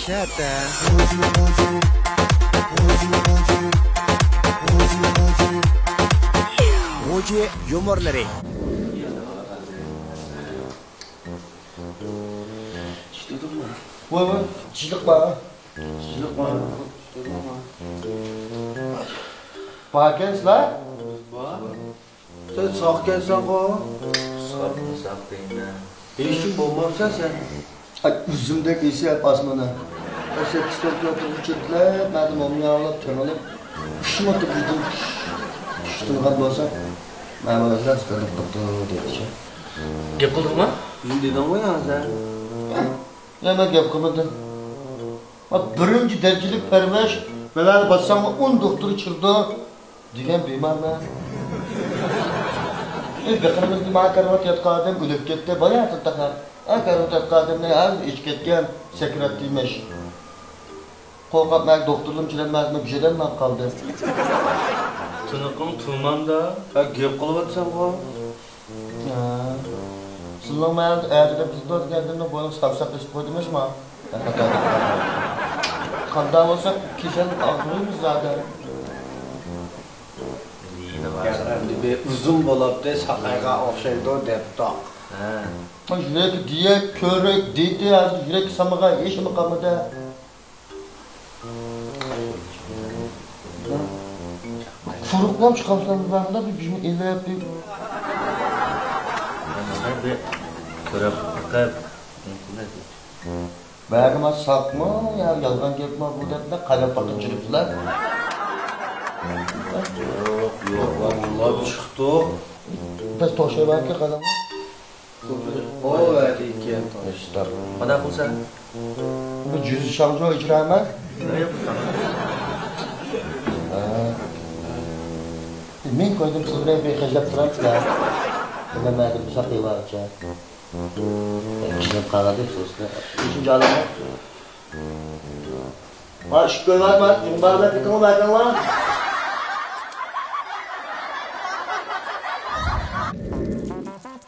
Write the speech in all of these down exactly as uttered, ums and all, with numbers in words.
شەتە. غۇجى يۇمۇرلىرى. ۋاي ۋاي، چىشلىق بار. چىشلىق بار. باركەنسىلەر؟ بار. سەن ساقكەنسەنغۇ؟ ساق، ساق دەيمەن. ھېچنېمە بولمامسەن سەن؟ ئاي، ئۈزۈمدەك يېسە ئاسمىنى. ئەي، سەككىز توققۇز تۇرغۇچىدىلا مەدە مومياۋلاپ تېڭىلىپ، ئۈچ مىنۇتتا بىردىن چۈش، چۈش تۇرغان بولسا، مەن بۇنى بىلەن سىقىلىپ تۇرۇپتۇ دەيدىچۇ. گەپ قىلدىڭمۇ؟ نېمە دېدىڭغۇ يەنە سەن؟ يا، مەن گەپ قىلمىدىم. ما بىرىنچى دەرىجىلىك پەرۋىش، مەۋەنى باسساڭمۇ ئون دوختۇر چىرىدۇ دېگەن بىمارمەن. ئى، بېقىنىمىزدا ما كارىۋات ياتقان ئادەم ئۆلۈپ كەتتى، باياتىن تاقا. ئا، كارىۋات ياتقان ئادەمنى ھازىر ئېچىپ كەتكەن، سەكراتتى ئىمىش. قورقۇپ مەن دوختۇرلىرىم چىدالماي بىر يەردىن ماڭىپ قالدى. تىنىقىڭ تۇماندا. ھە، گەپ قىلىۋاتىسەنغۇ. ھە. سىلىنىڭ مەھەللىدە ئەتىدە بىز دور دېگەندىن بۇنىڭ ساۋساق ئېسىپ قويدىمىزمۇ؟ قانداق بولسا كېسەل ئاغرىيمىز زادى. ئەمدى بىر ئۇزۇن بولاپتۇ، ساقايغان ئوخشايدۇ دەپتۇ. ھە. يۈرەك دېيەك، كۆرەك دېدى، ھازىر يۈرەك سامىغا ھېچنېمە قالمىدى. قۇرۇقلاپ چىقامسىلەر بۇلاردا بىر بىزنى ئېلىپ بىر. بىر كۆرۈپ بېقىپ. بەرگىما ساقمۇ يا يالغان گەپمۇ بۇ دەپلا قايلاپ باققان چىقىپسىلەر. يوق، يوق، ۋاللا چىقتۇق. بىز توشايۋەركە قالاڭ. ئۇ ۋەدىكەن توشتار. قانداق قىلسا؟ بۇ جۈزى شاڭجۇ ئىجرامە؟ ھە. مىڭ كويدۇم سىز بىلەن بىر خەجلەپ تۇرامسىلەر؟ بىلمەدىم، ساقىيۋارچە. كىشىلەپ قالغاندەك سوزۇلدى. ئۈچىنچى ئالەمدە. ما ئىش كۆرۈۋاتما، جۇڭباغدا كېتىڭلار، بەردىڭلار.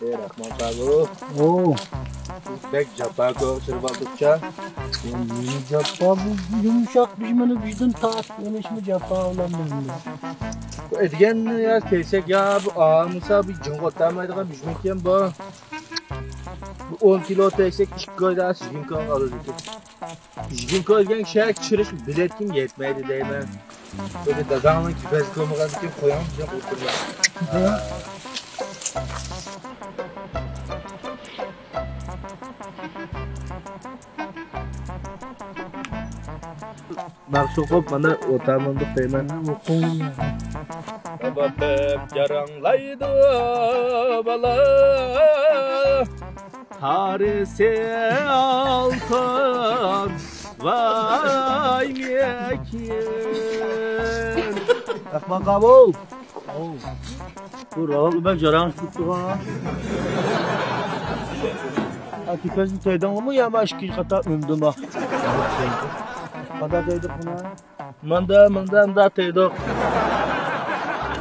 ئەي، رەھمان قابۇ. ئوۋ. بەك جاپاكۆرگە چىرىپ ئالدۇقچە. يا، نېمە جاپا بۇ؟ يۇمشاق بىژمىنى بىزدىن تارتىپ ئېلىشمۇ جاپا بولامدۇ ئەمدى؟ بۇ ئەدىگەننى يا تەيسەك يا بۇ ئالمىسا بۇ جىڭغا ئۆتەلمەيدىغان بىژمەكەن بۇ. بۇ ئون كىلو تەيسەك ئىككى ئايدا ئىگىنكاغا ئالىدىكەن. ئىگىنكا دېگەن كىشىگە چىرىش بېلەتكىمۇ يەتمەيدۇ دەيمەن. بۇنى داداڭنىڭ كېپەزى كۆرمىگەندىكىن قويۇڭ، بىزنى قۇتۇرماي. ناخشا ئوقۇپ، مانا ئوتامىندۇق دەيمەن. ئوقۇڭ. بابا بەك جاراڭلايدۇ بالا. تارىسى ئالتۇن ۋاي مېكىن. رەھمان قابۇل. بۇ راۋاق بەك جاراڭ چىقىپ تۇرغان. ئا، كېپەزنى تەيدىڭلىمۇ يا ما ئىككىنچى قاتا ئۈندىما؟ قاتا تەيدۇق بۇنى. ماندا، ماندا، ماندا تەيدۇق.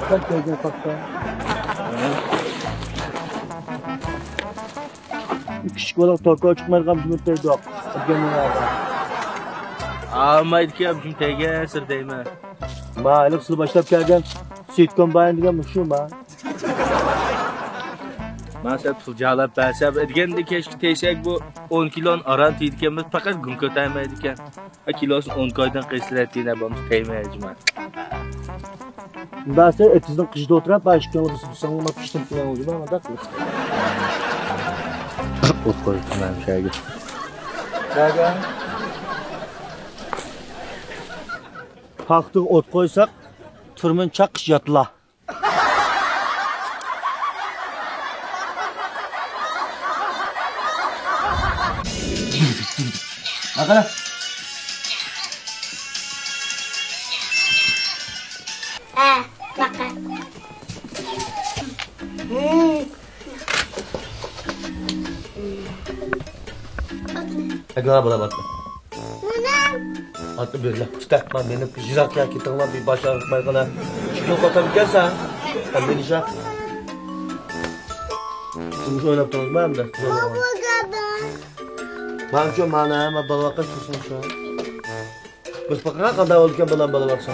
قاتا تەيدۇق قاتا. كىچىك بالا توكا چىقمايدىغان بىر تەيدۇق. ئالمايدىكەن، بىر تەيگەن سىر دەيمەن. ما، ھېلىقى سىلى باشلاپ كەلگەن سۈيۈت كومباين دېگەن مۇشۇ ما. مانا سەن پۇل جالاپ بەرسە، ئەتىگەندە كەچكە تەيسەك بۇ ئون كىلونى ئاران تېيىدىكەنمىز، پەقەت گۇڭ كۆتەلمەيدىكەن. ھە، كىلوسىنى ئون كويدىن قىلسىلەر دېگەن بولمىسا تەيمەي جىما. مۇنداق سەن ئېتىزنىڭ قىشىدا ئوتۇرۇپ، باش كۆڭلى بىسىپ ساڭلىما پىشتىم قىلىڭ جىما، مۇنداق قىلىپ. ئوت قويۇپتۇ مەن شەيگە. نەگە؟ پاختىغا ئوت قويساق، تۈرمىنى چاققىچە ياتىلا. ماقالە. ھە، ماقالە. ئەگەر بولا باتتى. مانا. ئاتنى بېرىلە. ئۇستا، مانا مېنىڭ يىراق يەر كېتىڭلار، بىر باش ئاغرىتمايغىنا. ئىككى كۈن قوتام كەلسەڭ. ھە، مېنى شا. تۇرمۇش ئويناپ تۇرۇڭىزمۇ ئەمدى؟ بابا، بابا. مانچۇ مانا، ما بالا باققان تۇرسۇن شۇ. بىز باققان قانداق بولىدىكەن بالام بالا باقسا.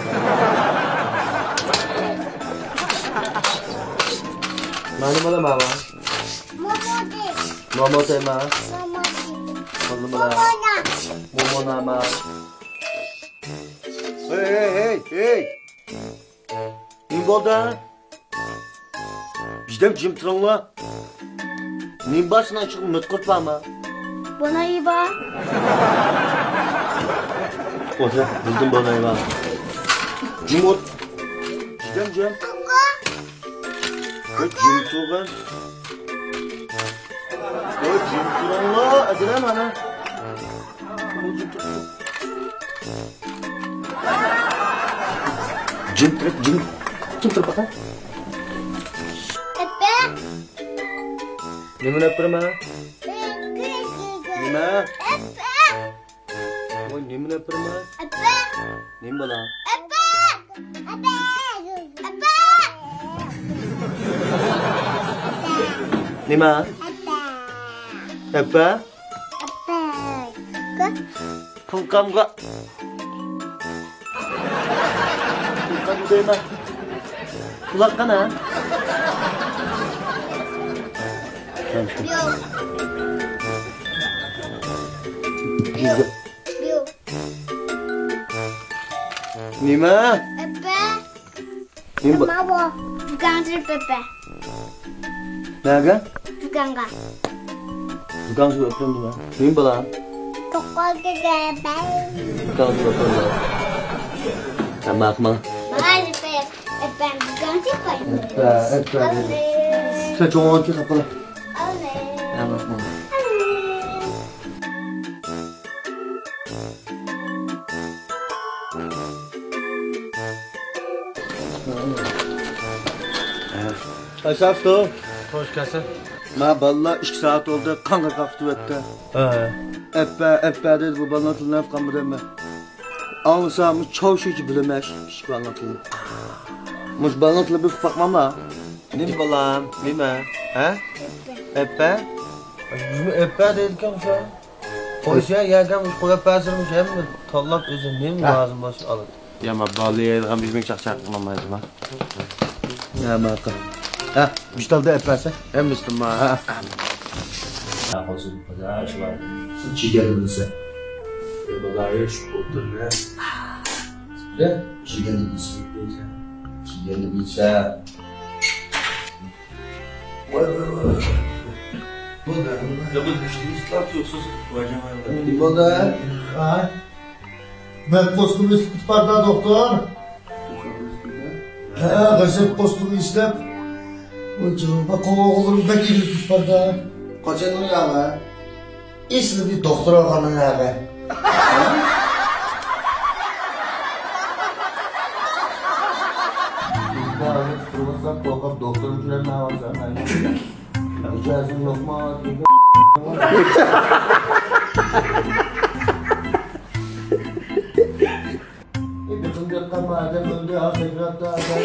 مانا بالا ماما. مومودى. مومودى ما. مومودى. قولنى بالا. مومونا. مومونا ما. ھەي، ھەي، ھەي، ھەي. نېمە بولدى؟ بىردەم جىم تۇرۇڭلار. نېمە بار سېنىڭ ئىچىڭدە مىتقۇرت بارمۇ؟ بونايى بار. ئولتۇر، بىزدىن بونايى بار. جىم ئولتۇر. بىردەم جىم. ھەي، جىم تۇرغىن. ھەي، جىم تۇرۇڭلار، ئەدىلە مانا. جىم تۇرۇپ، جىم، جىم تۇرۇپ باقا. ئەپە. نېمىنى ئەپىرىمەن؟ نېمە؟ ئەپە. ۋاي، نېمىنى ئەپىرىمەن؟ ئەپە. نېمە بالا؟ ئەپە. ئەپە. ئەپە. نېمە؟ ئەپە. ئەپە. ئەپە. پۇلقامغا. پۇلقام دەيمەن. قۇلاق قانا. يوق. يوق. يوق. نېمە؟ ئەپە. نېمە بار؟ ماۋۇ. دۇكانغا كىرىپ ئەپە. نەگە؟ دۇكانغا. دۇكانغا كىرىپ ئەپە نېمە؟ نېمە بالا؟ توققۇزغا كىرىپ ئەپە. دۇكانغا كىرىپ ئەپە. تاماقمۇ؟ ماڭا ئەپە. ئەپە، دۇكانغا كىرىپ ئەپە. ئەپە، ئەپە. سەن چوڭ ئويۇنچۇق ئەپە. ئەپە. ئەساس تو. خوش كەلسەن. ما بالىلار ئىككى سائەت بولدى، قاڭغا قاقتىۋەتتى. ھە. ئەپپە، ئەپپە دېدى، بۇ بالىنىڭ تىلىنى ئۇقالمىدىم مەن. ئاڭلىسام، چاۋشىچە بىلىمەن، ئىككى بالىنىڭ تىلىنى. مۇشۇ بالىنىڭ تىلىنى بىر ئۇقۇپ باقماملا. نېمە بالام، نېمە؟ ھە؟ ئەپپە؟ ئەپپە؟ نېمە ئەپپە دەيدىكەن شۇ؟ قويسا يەرگە مۇشۇ قويۇپ بەرسىلا مۇشۇ ھەممە تاللاپ ئۆزى نېمە ھە. لازىم بولسا ئالىدۇ. يا ما بالا يەيدىغان بىر مىڭ چاقچاق قىلمايدىما؟ يا ماقۇل. ھە، مۇشۇ تالدا ئەپ بەرسە. ھەممىسىدىنما؟ ھە. ھە، قويسۇن، قويسا، شۇلار. جىگەر بىلسە. يا بالا، يا شۇ ئولتۇرما. يا، جىگەر بىلسە. جىگەر بىلسە. ۋاي، ۋاي، ۋاي. بۇ نېمە؟ يا، بۇ مۇشتىمىز تۇتۇپ تۇرسىز، ۋاجاڭ. نېمە بولدى؟ ھە؟ مەن پوستۇمنى ئىسلىتىپ باردا، دوختۇر. ھە، غەزەپ پوستۇمنى ئىسلەپ. بۇ جىلغا قوۋۇغۇلۇم بەك ئېلىپ باردا. قاچان ئۇياغا؟ ئېسىلى دوختۇر ئالغاننىڭ ھەدە. قورقۇپ دوختۇر ئۇچرىمايۋاتسام مەن. ئىجازەت يوقما؟ بېقىندى قالما، ئادەم ئۆلدى، ھا، سەكراتتا ئادەم.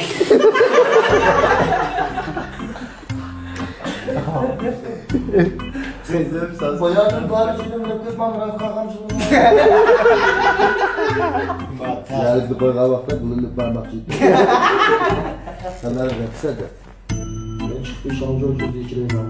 باياقتىن بارى شۇنى بىلىپ كەتمەڭ، راست قالغان شۇ. يەرلىكنى قويغان ۋاقىتتا بۇلىنىپ بارماقچى ئىدى. سەنلەر رەتسەدە. مەن چىقىپ شاڭجۇ جۇزى ئىچىرىمەن.